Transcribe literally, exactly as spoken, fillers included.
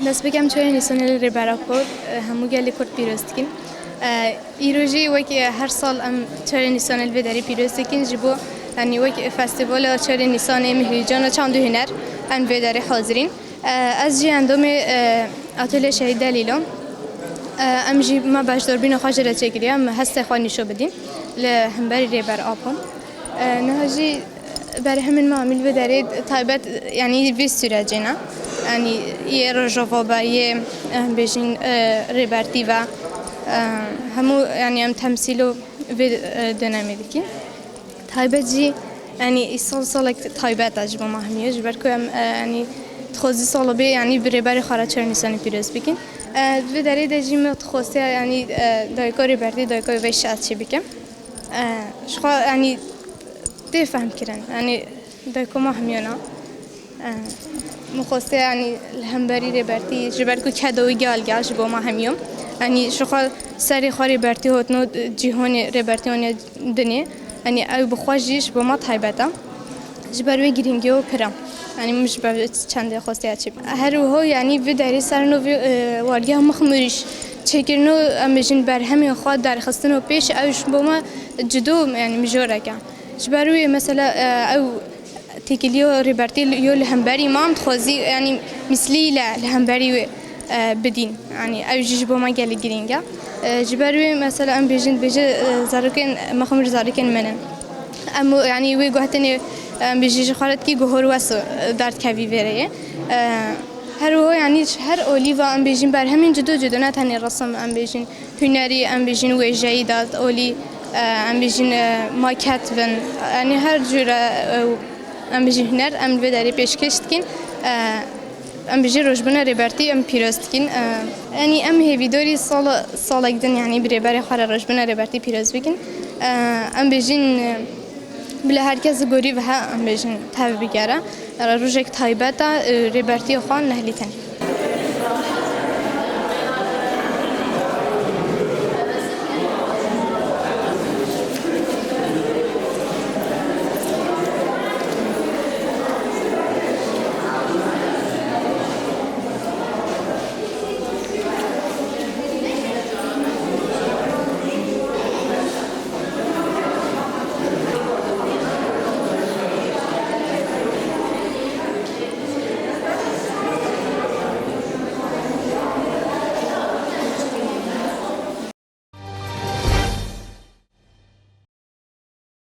Dest bikem çarê Nîsanê li Rêber Apo, e, hemû gelê Kurd pîroz dikin. E, îro jî wek her sal em çarê Nîsanê li vê derê pîroz dikin, ji bo, yanî wek festîvala çarê Nîsanê, Mihrîcana Çand û Huner em vê derê hazirîn. E, ez jî endamê, e, Atölye Şehîd Delîl im. E, em jî me beşdarbîna xwe jê re çêkiriye, em hestê xwe nîşo bidîn li hemberî Rêber Apo. E, niha jî berhemên me hemî li vê derê taybet, yanî vê sûrecê ne. Yanî yê Rojava be, yê, em bêjin, e, Rêbertî ve, e, hemû, yanî em temsîlo vê, e, dönemê dikin. Taybet jî, yanî îsal salek taybet e ji bo me hemî, ji ber ku em, e, yanî dixwazî sala bê, yanî bi Rêberê xwe re çarê Nîsanê pîroz bikin. E, di vê derê de jî me dixwastiye, yanî, e, dayika Rêbertî, dayika wê şiet çê bikim. E, ji xwe, yanî, tê fehmkirin. Yanî, dayika me hemiyana. E, min xwestiye, yanî, li hemberî Rêbertî, ji ber ku keda wî gel gel ji bo me hemiyo. Yanî, ji xwe serê xwe Rêbertî hotino cîhanê, Rêbertî aniye dinê. Yanî, ew bi xwe jî ji bo me taybet e. Ji ber wê girîngiya wî pir e. Yanî min ji ber çendê xwestiye çê bikim. Her wiha, yanî vê derê ser navê, e, Wargeha Mixmûrîş çêkirino, em bêjin berhemên xwe derxistino pêş, ew ji bo me cido, yanî mijorek e. Ji ber wê mesela, e, ew têkiliya Rêbertî yo li hemberî me, em dixwazî, yanî mîslî le li hemberî wê, e, bidîn. Yanî ew jî ji bo me gelek girîng e. E, ji ber wê mesela em bêjin, bêje, e, zarokên, mexmûr zarokên min in. Em, yanî wê guh tenê, em bêjî ji xwe re dikî guhor wes, e, derdikevî vê rê yê. E, her wiha, yanî ji her olî ve em bêjin berhemên cudo cudo, ne tenê resim, em bêjin hunerî, em bêjin wêjeyî de olî, e, em bêjin, e, maket bin. Yanî her cure, e, em bêjin huner em li vê derê pêşkêş dikin. E, em bêjin rojbûna Rêbertî em pîroz dikin. E, yanî em hêvîdorî sala, salek din, yanî bi Rêberê xwe re rojbûna Rêbertî pîroz bikin. E, em bêjin, e, bila her kes gorî bihe, em bêjin tev bigere. Rojek taybet e, Rêbertiya xwe nehlîtin.